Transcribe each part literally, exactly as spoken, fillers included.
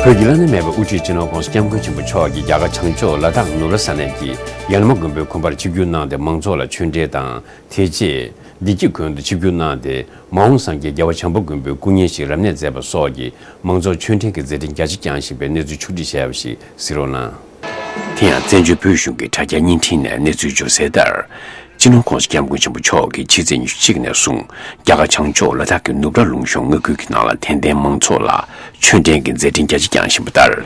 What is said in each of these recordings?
བོད་ཀྱི་བླ་ན་མེད་པའི་དབུ་ཁྲིད་སྤྱི་ནོར་༸གོང་ས་༸སྐྱབས་མགོན་ཆེན་པོ་མཆོག་གིས་རྒྱ་གར་བྱང་ཕྱོགས་ལ་དྭགས་ནུབ་ར་ས་གནས་ཀྱི་ཡར་མ་དགོན་པའི་དགོན་པར་ཆིབས་བསྒྱུར་གནང་སྟེ་མང་ཚོགས་ལ་ཆོས་འབྲེལ་དང་། དེ་རྗེས་བདེ་སྐྱིད་དགོན་དུ་ཆིབས་བསྒྱུར་གནང་སྟེ། མ་འོངས་སངས་རྒྱས་རྒྱལ་བ་བྱམས་པ་མགོན་པོའི་སྐུ་བརྙན་ཞིག་རབ་གནས་མཛད་པ་སོགས་ཀྱིས་མང་ཚོགས་ཆོས་འབྲེལ་གྱི་མཛད་འཕྲིན་རྒྱ་ཆེ་བསྐྱངས་བཞིན་པའི་གནས་ཚུལ་ཕྱོགས་བསྒྲིགས་བྱས་པ་ཞིག་གཟིགས་རོགས་གནང་། དེ་ཡང་བཙན་བྱོལ་བོད་གཞུང་གི་དྲ་རྒྱ་བརྙན་འཕྲིན་ནས་གནས་ཚུལ་བརྗོད་གསལ་ལྟར། སྤྱི་ནོར་༸གོང་ས་༸སྐྱབས་མགོན་ཆེན་པོ་མཆོག་གིས་ཕྱི་ཚེས་ཉི་ཤུ་གཅིག་ནས་བཟུང་རྒྱ་གར་བྱང་ཕྱོགས་ལ་དྭགས་ཀྱི་ནུབ་ར་ལུང་གཤོང་མངའ་ཁུལ་གྱི་ནང་ལ་དད་ལྡན་མང་ཚོགས་ལ་ཆོས་འབྲེལ་གྱི་མཛད་འཕྲིན་རྒྱ་ཆེ་བསྐྱངས་བཞིན་པ་ལྟར།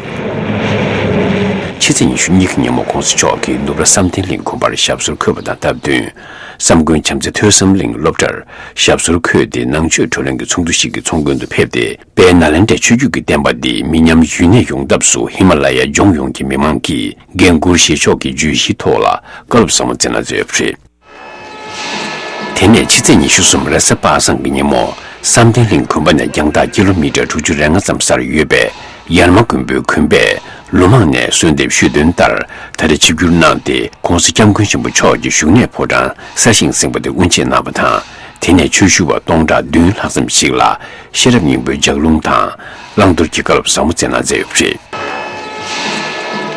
ཕྱི་ཚེས་ཉི་ཤུ་གཉིས་ཀྱི་ཉིན་མོ་༸གོང་ས་མཆོག་གིས་ནུབ་ར་བསམ་གཏན་གླིང་དགོན་པར་ཞབས་སོར་འཁོད་པ་དང་སྟབས་བསྟུན། བསམ་མགོན་བྱམས་བརྩེ་ཐོས་བསམ་གླིང་སློབ་གྲྭར་ཞབས་སོར་འཁོད་དེ་ནང་ཆོས་བགྲོ་གླེང་གི་ཚོགས་འདུ་ཞིག་གི་ཚོགས་མགོན་དུ་ཕེབས་ཏེ། དཔལ་ནཱ་ལེནྡྲའི་ཆོས་བརྒྱུད་ཀྱི་བསྟན་པ་འདི་མི་ཉམས་ཡུན་གནས་ཡོང་ཐབས་སུ་ཧི་མ་ལ་ཡ་ལྗོངས་ཡོངས་ཀྱི་མི་མང་གིས་འགན་འཁུར་བཞེས་ཕྱོགས་ཀྱི་བརྗོད་གཞིའི་ཐོག་ལ་བཀའ་སློབ་ཟབ་མོ་སྩལ་གནང་མཛད་ཡོད་པ་རེད། དེ་ནས་ཕྱི་ཚེས་ཉི་ཤུ་གསུམ་རེས་གཟའ་པ་སངས་ཀྱི་ཉིན་མོ། བསམ་གཏན་གླིང་དགོན་པ་ནས་རྒྱང་ཐག་ཀི་ལོ་མི་ཊར་དྲུག་ཅུ་རེ་ལྔ་ཙམ་སར་ཡོད་པའི་ཡར་མ་དགོན་པའི་དགོན་པས་ལོ་མང་ནས་གསོལ་འདེབས་ཞུས་དོན་ལྟར། ད་རེས་ཆིབས་བསྒྱུར་གནང་སྟེ། ༸གོང་ས་༸སྐྱབས་མགོན་ཆེན་པོ་མཆོག་གི་བཞུགས་གནས་ཕོ་བྲང་གསར་བཞེངས་ཟིན་པ་དེ་དབུ་འབྱེད་གནང་བ་དང་། དེ་ནས་ཆོས་ཞུ་བ་སྟོང་ཕྲག་བདུན་ལྷག་ཙམ་ཞིག་ལ་ཤེས་རབ་སྙིང་པོའི་ལྗགས་ལུང་དང་། བླང་དོར་གྱི་བཀའ་སློབ་ཟབ་མོ་སྩལ་གནང་མཛད་ཡོད་པ་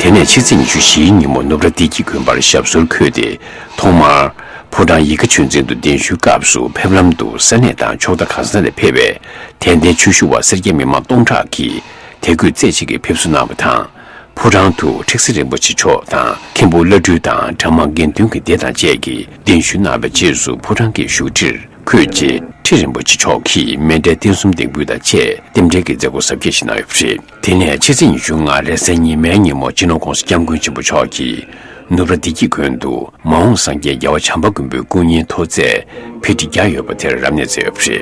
རེད། དེ་ནས་ཕྱི་ཚེས་ཉི་ཤུ་བཞིའི་ཉིན་མོ་ནུབ་ར་བདེ་སྐྱིད་དགོན་པར་ཞབས་སོར་འཁོད་དེ། ཐོག་མར་ཕོ་བྲང་ཡིད་དགའ་ཆོས་འཛིན་དུ་གདན་ཞུའི་སྐབས་སུ། ཕེབས་ལམ་དུ་ས་གནས་དང་ཕྱོགས་མཐའ་ཁག་ས་ནས་ཕེབས་པའི་དད་ལྡན་ཆོས་ཞུ་བ་སེར་སྐྱ་མི་མང་སྟོང་ཕྲག་གིས་དད་གུས་རྩེ་གཅིག་གིས་ཕེབས་བསུ་གནང་བ་དང་། ཕོ་བྲང་དུ་ཁྲི་ཟུར་རིན་པོ་ཆེ་མཆོག་དང་། མཁན་པོ་བླ་སྤྲུལ་དང་། གྲྭ་མང་དགེ་འདུན་གྱི་སྡེ་དང་བཅས་ཀྱིས་གདན་ཞུ་གནང་བའི་རྗེས་སུ། ཕོ་བྲང་གི་བཞུགས་ཁྲིར་འཁོད་རྗེས། ཁྲི་རིན་པོ་ཆེ་མཆོག་གིས་མཎྜལ་རྟེན་གསུམ་འདེགས་འབུལ་དང་བཅས་རྟེན་འབྲེལ་གྱི་མཛད་སྒོ་གཟབ་རྒྱས་ཤིག་གནང་ཡོད་པ་རེད། དེ་ནས་ཕྱི་ཚེས་ཉི་ཤུ་ལྔ་རེས་གཟའ་ཉི་མའི་ཉིན་མོ། སྤྱི་ནོར་༸གོང་ས་༸སྐྱབས་མགོན་ཆེན་པོ་མཆོག་གིས་ནུབ་ར་བདེ་སྐྱིད་དགོན་དུ་མ་འོངས་སངས་རྒྱས་རྒྱལ་བ་བྱམས་པ་མགོན་པོའི་སྐུ་བརྙན་མཐོ་ཚད་ཕི་ཊི་བརྒྱ་ཡོད་པ་དེར་རབ་གནས་མཛད་ཡོད་པ་རེད།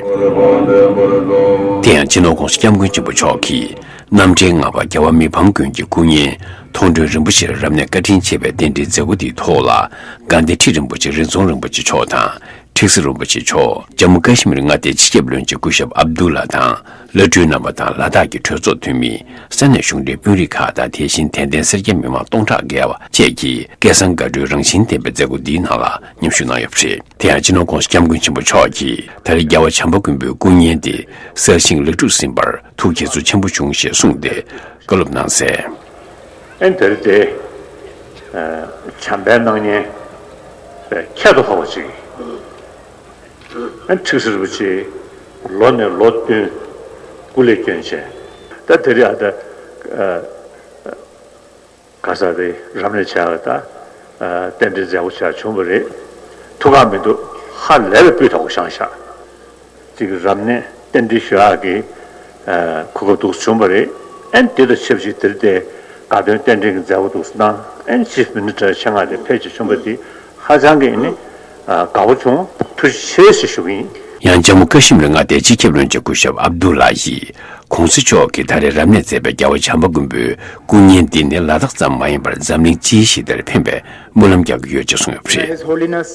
དེ་ཡང་སྤྱི་ནོར་༸གོང་ས་༸སྐྱབས་མགོན་ཆེན་པོ་མཆོག་གིས་རྣམ་འདྲེན་ལྔ་པ་རྒྱལ་བ་མི་ཕམ་མགོན་གྱི་སྐུ་བརྙན་མཐོང་གྲོལ་རིན་པོ་ཆེར་རབ་གནས་བཀའ་དྲིན་ཆེ་བའི་རྟེན་འབྲེལ་མཛད་སྒོ་དེའི་ཐོག་ལ། དགའ་ལྡན་ཁྲི་རིན་པོ་ཆེ་རི་རྫོང་རིན་པོ་ཆེ་མཆོག་དང་། ཁྲི་ཟུར་རིན་པོ་ཆེ་མཆོག་ཇམ་མུ་ཀ་ཤི་མིར་མངའ་སྡེའི་སྤྱི་ཁྱབ་བློན་ཆེན་སྐུ་ཞབས་ཨབ་དུ་ལ་དང་། བླ་སྤྲུལ་རྣམ་པ་དང་ལ་དྭགས་ཀྱི་གྲོས་ཚོགས་འཐུས་མི། ས་གནས་གཞུང་འབྲེལ་དཔོན་རིགས་ཁག་དང་། དེ་བཞིན་དད་ལྡན་སེར་སྐྱ་མི་མང་སྟོང་ཕྲག་བརྒལ་བ་བཅས་ཀྱིས་སྐལ་བཟང་དགའ་སྤྲོའི་རང་བཞིན་ལྡན་པའི་མཛད་སྒོ་འདིའི་ནང་ལ་མཉམ་ཞུགས་གནང་ཡོད་པ་རེད། དེ་ཡང་སྤྱི་ནོར་༸གོང་ས་༸སྐྱབས་མགོན་ཆེན་པོ་མཆོག་གིས་ད་རེས་རྒྱལ་བ་བྱམས་པ་མགོན་པོའི་སྐུ་བརྙན་དེ་གསར་བཞེངས་ལེགས་གྲུབ་ཟིན་པར་ཐུགས་དགྱེས་ཚོར་ཆེན་པོ་བྱུང་ཞེས་གསུངས་ཏེ་བཀའ་སློབ་གནང་གསལ། ཨན་དེར་དེ་བྱམས་པའི་སྣང་བརྙན་ཁྱད་དུ་འཕགས་པ་ཅིག་ཨན་ཁྲི་ཟུར་རིན་པོ་ཆེ་ལོ་ནས་ལོ་བསྟུན་སྐུ་ལས་བསྐྱོན་བྱས། ད་དེ་རིང་ཨ་ད་ག་ས་དེ་རབ་གནས་བྱས་པ་ད་རྟེན་འབྲེལ་མཛད་སྒོ་བྱས་བྱུང་བ་རེད། ཐུགས་ཁག་མི་འདུག་ཧ་ལས་པའི་སྤུས་དག་པོ་བཞེངས་ཤག་ཅིག་རབ་གནས་རྟེན་འབྲེལ་ཞུ་ཡག་གི་གོ་སྐབས་འདུག་བྱུང་བ་རེད། ཨན་དེ་དང་ཆབས་ཅིག་དེར་དེ་དགའ་སྟོན་རྟེན་འབྲེལ་གྱི་མཛད་སྒོ་འདུག་གནང་། ཨན་ཅིཕ་མི་ནི་ཊར་ཆེད་མངགས་དེ་ཕེབས་ཅིག་བྱུང་བ་དེ་ཧ་ཅང་གི་ཨ་ནི་དགའ་པོ་བྱུང་། ཐུགས་རྗེ་ཆེ་ཞེས་ཞུ་གི་ཡིན། ཡང་ཇམ་མུ་ཀ་ཤི་མིར་མངའ་སྡེའི་སྤྱི་ཁྱབ་བློན་ཆེན་སྐུ་ཞབས་ཨབ་དུ་ལ་ཡིས་༸གོང་ས་མཆོག་གིས་ད་རེས་རབ་གནས་མཛད་པའི་རྒྱལ་བ་བྱམས་པ་མགོན་པོའི་སྐུ་བརྙན་འདི་ནི་ལ་དྭགས་ཙམ་མ་ཡིན་པར་འཛམ་གླིང་སྤྱིའི་ཞི་བདེར་ཕན་པའི་སྨོན་ལམ་རྒྱག་གི་ཡོད་ཅེས་གསུངས་ཡོད་པ་རེད། His Holiness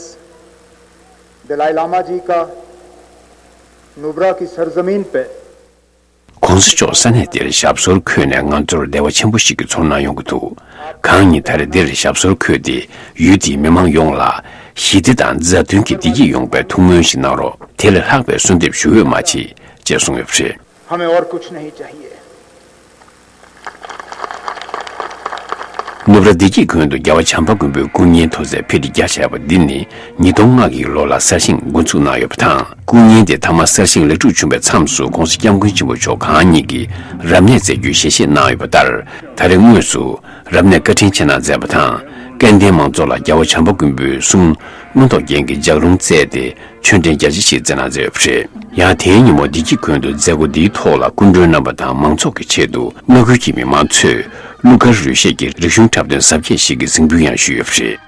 Dalai Lama Ji का नुब्रा की सरजमीन पे༸གོང་ས་མཆོག་ས་གནས་འདིར་ཞབས་སོར་འཁོད་ནས་ང་ཚོར་བདེ་བ་ཆེན་པོ་ཞིག་གི་ཚོར་སྣང་ཡོང་གི་འདུག་གང་ཉིད་ད་རེས་འདིར་ཞབས་སོར་འཁོད་དེ་ཡུལ་འདིའི་མི་མང་ཡོངས་ལ་ཞི་བདེ་དང་མཛའ་མཐུན་གྱི་བདེ་སྐྱིད་ཡོང་བའི་ཐུགས་སྨོན་ཞིག་གནང་རོགས། དེ་ལས་ལྷག་པའི་གསོལ་འདེབས་ཞུ་འོས་མ་མཆིས་ཅེས་གསུངས་ཡོད་པ་རེད། हमें और कुछ नहीं चाहिए। ནུབ་ར་བདེ་སྐྱིད་དགོན་དུ་རྒྱལ་བ་བྱམས་པ་མགོན་པོའི་སྐུ་བརྙན་མཐོ་ཚད་ཕི་ཊི་བརྒྱ་བྱས་པ་འདི་ནི་ཉིས་སྟོང་ལྔ་གི་ལོ་ལ་གསར་བཞེངས་འགོ་འཛུགས་གནང་ཡོད་པ་དང་། སྐུ་བརྙན་དེ་མཐའ་མ་གསར་བཞེངས་ལེགས་གྲུབ་བྱུང་བའི་མཚམས་སུ་༸གོང་ས་༸སྐྱབས་མགོན་ཆེན་པོ་མཆོག་གང་ཉིད་ཀྱིས་རབ་གནས་མཛད་རྒྱུའི་ཞལ་བཞེས་གནང་ཡོད་པ་ལྟར། ད་རེས་དངོས་སུ་རབ་གནས་བཀའ་དྲིན་ཆེ་གནང་མཛད་པ་དང་། སྐལ་ལྡན་མང་ཚོགས་ལ་རྒྱལ་བ་བྱམས་པ་མགོན་པོའི་གསུང་མངོན་རྟོགས་རྒྱན་གྱི་ལྗགས་ལུང་བསྩལ་ཏེ། ཆོས་འབྲེལ་རྒྱ་ཆེ་ཞིག་བསྩལ་གནང་མཛད་ཡོད་པ་རེད། ཡང་དེའི་ཉིན་མོ་བདེ་སྐྱིད་དགོན་དུ་མཛད་སྒོ་འདིའི་ཐོག་ལ་སྐུ་མགྲོན་རྣམ་པ་དང་མང་ཚོགས་ཀྱི་ཆེད་དུ་མངའ་ཁུལ་གྱི་མི་མང་ཚོས་གླུ་གར་རོལ་གཞས་ཀྱི་རིག་གཞུང་འཁྲབ་སྟོན་གཟབ་རྒྱས་ཤིག་གི་གཟིགས་འབུལ་ཡང་ཞུས་ཡོད་པ་རེད།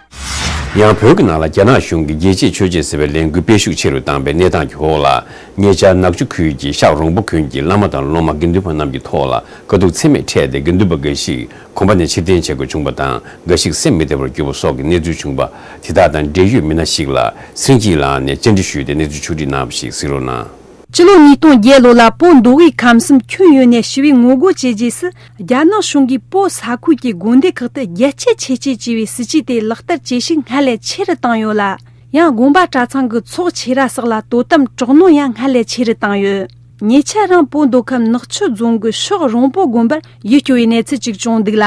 ཡང་བོད་ཀྱི་ནང་ལ་རྒྱ་ནག་གཞུང་གིས་རྒྱལ་གཅེས་ཆོས་གཅེས་ཟེར་བའི་ལས་འགུལ་སྤེལ་ཤུགས་ཆེ་རུ་བཏང་བའི་གནས་སྟངས་ཀྱི་འོག་ལ། ཉེ་ཆར་ནག་ཆུ་ཁུལ་གྱི་ཤག་རོང་པོ་དགོན་གྱི་བླ་མ་དང་སློབ་མ་དགེ་འདུན་པ་རྣམས་ཀྱི་ཐོག་ལ་དཀའ་སྡུག་ཚད་མེད་འཕྲད་དེ་དགེ་འདུན་པ་འགའ་ཞིག་གོམ་པ་ནས་ཕྱིར་འཐེན་བྱེད་དགོས་བྱུང་བ་དང་། འགའ་ཞིག་སེམས་མི་བདེ་བར་གྱུར་པ་སོགས་ཀྱི་གནས་ཚུལ་བྱུང་བ། དེ་དག་དང་འབྲེལ་ཡོད་མི་སྣ་ཞིག་ལ་སེང་སྐྱིད་ལགས་ནས་བཅར་འདྲི་ཞུས་ཏེ་གནས་ཚུལ་ཕྱོགས་བསྒྲིགས་གནང་བ་ཞིག་གཟིགས་རོགས་གནང་། སྤྱི་ལོ་ཉིས་སྟོང་བརྒྱད་ལོ་ལ་བོད་མདོ་དབུས་ཁམས་གསུམ་ཁྱོན་ཡོངས་ནས་ཞི་བའི་ངོ་རྒོལ་བྱས་རྗེས་སུ། རྒྱ་ནག་གཞུང་གིས་བོད་ས་ཁུལ་གྱི་དགོན་སྡེ་ཁག་ཏུ་རྒྱལ་གཅེས་ཆོས་གཅེས་ཅེས་པའི་སྲིད་ཇུས་དེ་ལག་བསྟར་བྱེད་ཤུགས་སྔར་ལས་ཆེ་རུ་བཏང་ཡོད་ལ། ཡང་དགོན་པ་གྲྭ་ཚང་གི་ཚོགས་ཆེ་ར་སོགས་ལ་དོ་དམ་དྲག་གནོན་ཡང་སྔར་ལས་ཆེ་རུ་བཏང་ཡོད། ཉེ་ཆར་རང་བོད་མདོ་ཁམས་ནག་ཆུ་རྫོང་གི་ཤག་རོང་པོ་དགོན་པར་ཡུལ་སྐྱོ་བའི་གནས་ཚུལ་ཅིག་བྱུང་འདུག་ལ།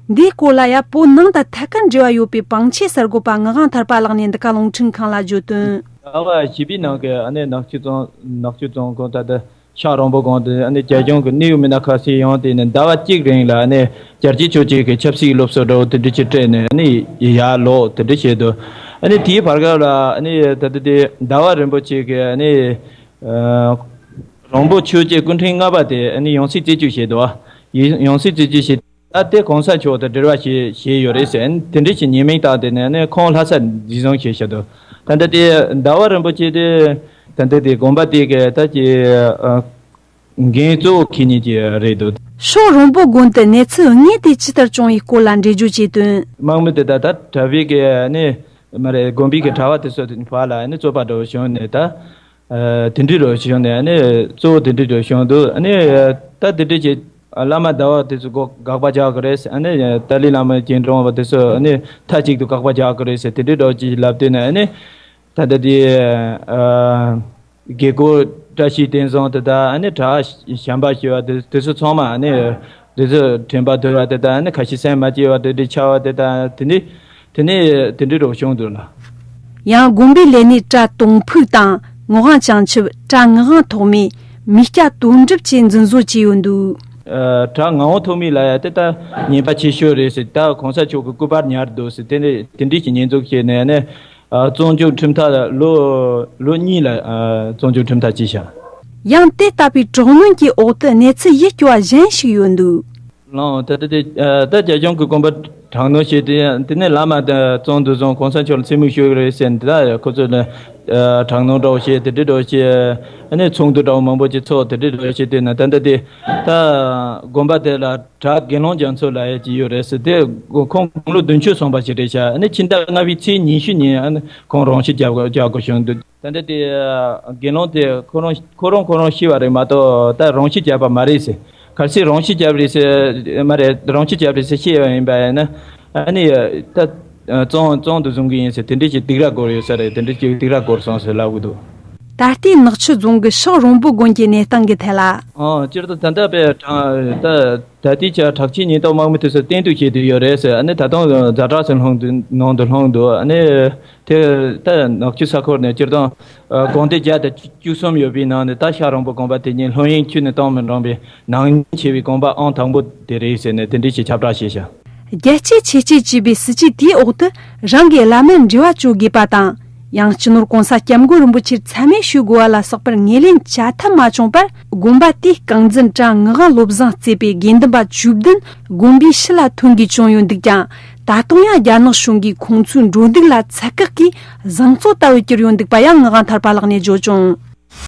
འདིའི་སྐོར་ལ་ཡང་བོད་ནང་དང་ཐད་ཀར་འབྲེལ་བ་ཡོད་པའི་པང་ཆེ་གསར་འགོད་པ་ངག་དབང་ཐར་པ་ལགས་ནས་འདི་ག་རླུང་འཕྲིན་ཁང་ལ་བརྗོད་དོན། ཟླ་བ་བཞི་པའི་ནང་གི་ཨ་ནི་ནག་ཆུ་རྫོང་ནག་ཆུ་རྫོང་དགོན་དང་དེ་ཤག་རོང་པོ་དགོན་དེ་ཨ་ནི་རྒྱ་གཞུང་གི་གནད་ཡོད་མི་སྣ་ཁ་ཤས་ཡོང་དེ་ནས་ཟླ་བ་གཅིག་རིང་ལ་ཨ་ནི་རྒྱལ་གཅེས་ཆོས་གཅེས་ཀྱི་ཆབ་སྲིད་སློབ་གསོ་འདྲ་བོ་དེ་འདྲ་ཅིག་སྤྲད་ནས་ཨ་ནི་ཡར་ལོག་དེ་འདྲ་བྱས་འདུག་ཨ་ནི་དེའི་བར་སྐབས་ལ་ཨ་ནི་ད་ལྟ་དེ་ཟླ་བ་རིན་པོ་ཆེ་གི་ཨ་ནི་ཨ་རོང་པོ་ཆོས་རྗེ་སྐུ་ཕྲེང་ལྔ་པ་དེ་ཨ་ནི་ཡང་སྲིད་རྩད་གཅོད་བྱས་འདུག་ཡང་སྲིད་རྩད་གཅོད་བྱས། ད་དེ་གོང་ས་མཆོག་དང་འབྲེལ་བ་བྱས་བྱས་ཡོད་རེད་ཟེར། ཨ་ནི་དེ་འདྲ་ཞིག་ཉེས་མིང་བཏགས་ཏེ་ནས་ཨ་ནི་ཁོང་ལྷ་ས་འཛིན་བཟུང་བྱས་བཞག་འདུག་ད་ལྟ་དེ་ཟླ་བ་རིན་པོ་ཆེ་དེ་ད་ལྟ་དེ་དགོན་པ་དེ་གི་ད་ཀྱི་ཨ་འགན་གཙོ་བོ་འཁྱེར་མཁན་ཅིག་རེད་འདུག་ཤག་རོང་པོ་དགོན་དུ་གནས་ཚུལ་དངོས་དེ་ཅི་ལྟར་བྱུང་བའི་སྐོར་ལ་འགྲེལ་བརྗོད་བྱས་དོན། དམག་མི་དེ་ད་ད་གྲྭ་པའི་གི་ཨ་ནི་མ་རེད། དགོན་པའི་གི་གྲྭ་བ་དེ་ཚོ་བར་ལ་ཨ་ནི་རྩོད་པ་འདྲ་བོ་བྱུང་ནས་ད། ཨ་དེ་འདྲའི་རོ་བྱུང་ནས་ཨ་ནི་གཙོ་བོ་དེ་འདྲའི་རོ་བྱུང་འདུག་ཨ་ནི་ད་དེ་འདྲའི་ཅིག་བླ་མ་ཟླ་བ་དེ་ཚོ་དགག་པ་རྒྱག་གི་རེད། ཨ་ནི་ཏཱ་ལའི་བླ་མ་རྗེས་འབྲང་བ་དེ་ཚོ་ཨ་ནི་མཐའ་གཅིག་ཏུ་དགག་པ་རྒྱག་གི་རེད་ཟེར་དེ་འདྲའི་རོ་ཅིག་ལབ་དུས་ནས་ཨ་ནི་ད་ལྟ་དེ་ཨ་དགེ་སྐོས་བཀྲ་ཤིས་བསྟན་བཟང་དེ་དང་ཨ་ནི་གྲྭ་བྱམས་པ་ཞེས་པ་དེ་དེ་ཚོ་ཚང་མ་ཨ་ནི་དེ་ཚོ་དྲན་པ་དོར་བ་དེ་དང་ཨ་ནི་ཁ་ཤས་སེམས་མ་སྐྱིད་པ་དེ་འདྲའི་ཆགས་པ་དེ་དང་དེ་འདྲའི། དེ་ནས་དེ་འདྲའི་རོགས་བྱུང་འདུག་ལ། ཡང་དགོན་པའི་ལས་སྣེ་གྲྭ་དོང་ཕུག་དང་ངག་དབང་བྱང་ཆུབ། གྲྭ་ངག་དབང་ཐོགས་མེད། མི་སྐྱ་དོན་གྲུབ་བཅས་འཛིན་བཟུང་བྱས་ཡོད་འདུག་ཨ་གྲྭ་ངག་དབང་ཐོགས་མེད་ལ་ཡ་དེ་ད་ཉེས་པ་ཆེ་ཤོས་རེད་ཟེར། ད་གོང་ས་མཆོག་གི་སྐུ་པར་ཉར་འདུག་ཟེར། དེ་ནས་དེ་འདྲའི་ཞིག་ཉེས་འཛུགས་བྱས་ནས་ནས་ཨ་བཙོན་འཇུག་ཁྲིམས་ཐག་ལོ་ལོ་གཉིས་ལ་ཨ་བཙོན་འཇུག་ཁྲིམས་ཐག་བཅད་བཞག་ཡང་དེ་ལྟ་བུའི་དྲག་གནོན་གྱི་འོག་ཏུ་གནས་ཚུལ་ཡིད་སྐྱོ་བ་གཞན་ཞིག་ཡོད་འདུག་ལགས། ད་ལྟ་དེ་ད་རྒྱ་གཞུང་གི་དགོན་པ་དྲག་གནོན་བྱས་ཏེ་དེ་ནས་བླ་མ་དང་བཙོན་དུ་བཟུང་། གོང་ས་མཆོག་ལ་མཚན་སྨོད་ཞུ་གི་རེད་ཟེར་ནས་ད་ཁོ་ཚོ་ལ་དྲག་གནོན་འདྲ་བོ་བྱས་དེ་འདྲ་འདྲ་བོ་བྱས། ཨ་ནི་ཚོགས་འདུ་འདྲ་བོ་མང་པོ་ཅིག་ཚོགས་དེ་འདྲ་འདྲ་བོ་བྱས་དེ་ན་ད་ལྟ་དེ་ད་དགོན་པ་དེ་ལ་གྲྭ་དགེ་སློང་རྒྱ་མཚོ་ལབ་ཡས་ཅིག་ཡོད་རེད་ཟེར། དེ་ཁོང་དགུང་ལོ་བདུན་ཅུ་སོང་པ་ཞིག་རེད་ཤག་ཨ་ནི་ཕྱི་ཟླ་ལྔ་པའི་ཚེས་ཉི་ཤུ་ཉིན་ཨ་ནི་ཁོང་རང་ཤི་རྒྱག་དགོས་རྒྱག་དགོས་བྱུང་འདུག་ད་ལྟ་དེ་དགེ་སློང་དེ་ཁོ་རང་ཁོ་རང་ཁོ་རང་ཤི་བ་རེད་མ་གཏོགས་ད་རང་ཤི་བརྒྱབ་པ་མ་རེད་ཟེར། གལ་སྲིད་རང་ཤི་བརྒྱབ་རེད་ཟེར་མ་རེད། རང་ཤི་བརྒྱབ་རེད་ཟེར་ཤི་བ་ཡིན་པ་ཡིན་ན་ཨ་ནི་ད་བཙོན་བཙོན་དུ་བཟུང་གི་ཡིན་ཟེར་དེ་འདྲས་ཀྱི་སྡིགས་ར་སྐོར་ཡོད་ས་རེད། དེ་འདྲས་ཀྱི་སྡིགས་ར་སྐོར་སོང་ཟེར་ལབ་གི་འདུག་ད་ལྟའི་ནག་ཆུ་རྫོང་གི་ཤག་རོང་པོ་དགོན་གྱི་གནས་སྟངས་ཀྱི་ཐད་ལ། ཨོ་སྤྱིར་བཏང་ད་ལྟ་བས་ད་ད་ལྟའི་ཆར་དྲག་ཆས་ཉེན་རྟོག་དམག་མི་དེ་ཚོ་གཏན་སྡོད་བྱས་བསྡད་ཡོད་རེད་ཟེར། ཨ་ནི་ད་དུང་ཛ་དྲག་ཟེར་ལྷུང་དུ་ནང་དུ་ལྷུང་འདུག་ཨ་ནི། དེ་ལྟར་ནག་ཆུ་ས་ཁུལ་ནས་སྤྱིར་བཏང་ཨ་དགོན་སྡེ་བརྒྱ་དང་བཅུ་གསུམ་ཡོད་པའི་ནང་ནས་ད་ཤག་རོང་པོ་དགོན་པ་དེ་ཉིད་ལྷོད་གཡེང་ཁྱོན་ནས་གཏོང་མི་རུང་བའི་ནང་ཉེན་ཆེ་བའི་དགོན་པ་ཨང་དང་པོ་དེ་རེད་ཟེར་ནས་དེ་འདྲའི་ཞིག་ཁྱབ་བསྒྲགས་བྱས་ཤག་རྒྱལ་གཅེས་ཆོས་གཅེས་ཅེས་པའི་སྲིད་ཇུས་དེའི་འོག་ཏུ་རང་གི་བླ་མར་འབྲེལ་བ་གཅོད་དགོས་པ་དང་། ཡང་སྤྱི་ནོར་གོང་ས་སྐྱབས་མགོན་རིན་པོ་ཆེར་མཚན་སྨད་ཞུ་དགོས་པ་ལ་སོགས་པར་ངོས་ལེན་བྱ་ཐབས་མ་བྱུང་བར་དགོན་པ་དེའི་རྐང་འཛིན་གྲྭ་ངག་དབང་བློ་བཟང་བརྩེགས་པའི་དགེ་འདུན་པ་བཅུ་བདུན་དགོན་པའི་ཕྱི་ལ་ཐོན་དགོས་བྱུང་ཡོད་འདུག་ཀྱང་། ད་དུང་ཡང་རྒྱ་ནག་གཞུང་གིས་ཁོང་ཚོའི་འགྲོ་འདུག་ལ་ཚད་བཀག་གིས་བཟང་གཙོ་ལྟ་བུར་གྱུར་ཡོད་འདུག་པ་ཡང་ངག་དབང་ཐར་པ་ལགས་ནས་བརྗོད་བྱུང་།